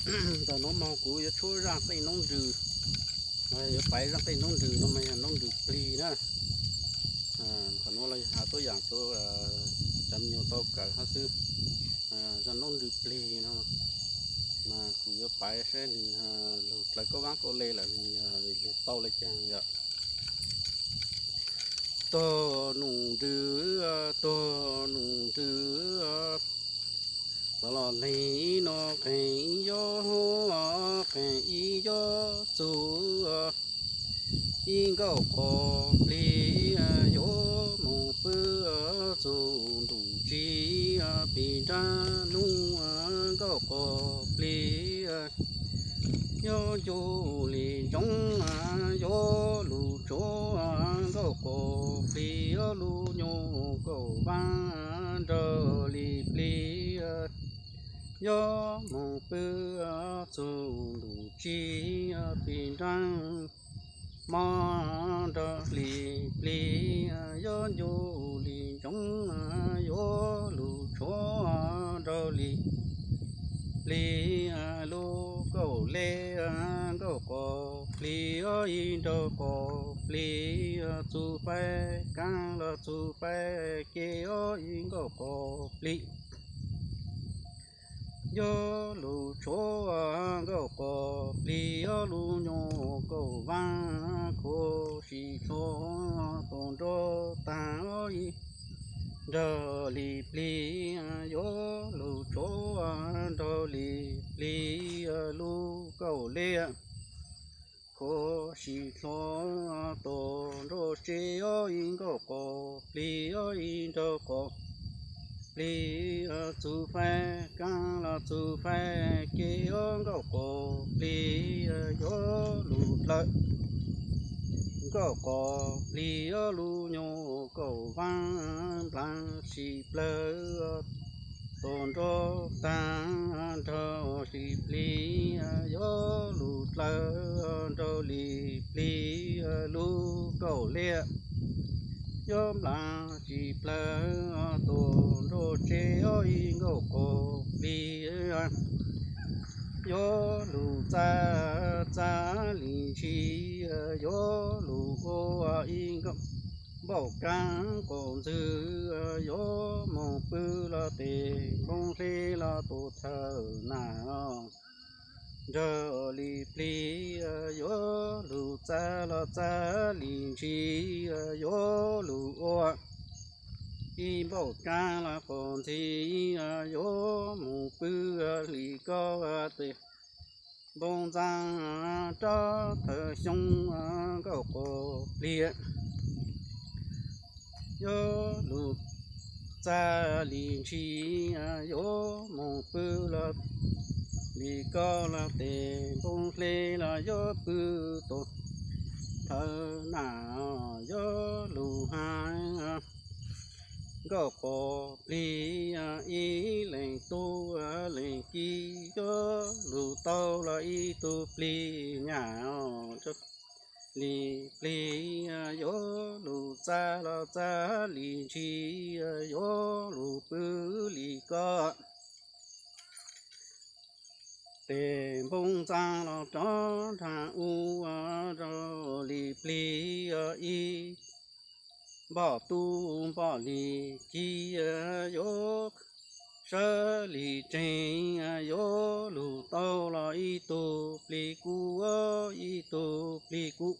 Ntawm nuav moog kuv yuav tshuab zaaj qeej noob nrws, yuav paiv zaaj qeej noob nrws no mas yog noob nrws plig na. Qhov nuav los has tuab yaam rua cov me nyuam tau kawm hab xwb. Zaaj noob nrws plig no mas kuv yuav paiv saib nwg lug dlawg koj vaab koj le lawm nwg lug tau le caag yom. Tog num nrws, tog num nrws, tod los leeg ib no qeeg ib yob, qeeg ib yob txug ib nkauj qos plig, yuav moog pw txug ntuj tsi pig nraag nub, nkauj qos plig yuav ncu li ntsoov, yuav lug tshuav nkauj qos plig, yuav lug nyuas kauj vaab nraag li plig, yuav moog pw txug ntuj tsi pig nraag mob nraag li plig, yuav ncu li ntsoov, yuav lug tshuav nraag li plig, lug kauj le nkauj qos plig, ib nraag qos plig, txug faib kaab los txug faib ke, ib nkauj qos plig yuav lug tshuav nkauj qos plig, yuav lug nyuas kauj vaab, khuv sim dlua tus nruab taag, ib nraag li plig yuav lug tshuav nraag li plig, lug kauj le khuv sim dlua tus nruab tsi, ib nkauj qos plig, ib nraag qos plig, txug faib kaab los txug faib ke, nkauj qos plig yuav lug dlawg, nkauj qos plig yuav lug nyuas kauj vaab, nplaag sim plawg tus nruab taag, nraag li plig yuav lug dlawg, nraag li plig lug kauj le yuav nplaag sim plawg tus nruab tsi, ib nkauj qos plig yuav lug txav, txav li ntshis yuav lug ua ib npauj kaab qaum ntxwg, yuav moog pw los tes npoo hle los tus thawj nam, nraag li plig yuav lug txav los txav li ntshis, yuav lug ua ib npauj kaab los qaum ntxwg, yuav moog pw li koj tes npoo ntxaa rov thawj xyoo, nkauj qos plig yuav lug txav li ntshis, yuav moog pw los li koj los tes npoo hle los yuav pw tus thawj nam, yuav lug has nkauj qos plig ib leeg tub leeg ki, yuav lug tau los ib tug plig nyam li plig, yuav lug txav los txav li ntshis, yuav lug pw li koj tes npoo ntxaa los rov nrhav u, nraag li plig ib npauj tub npauj li ki, yuav sawv li tseeg, yuav lug tau los ib tug plig kub, ib tug plig kub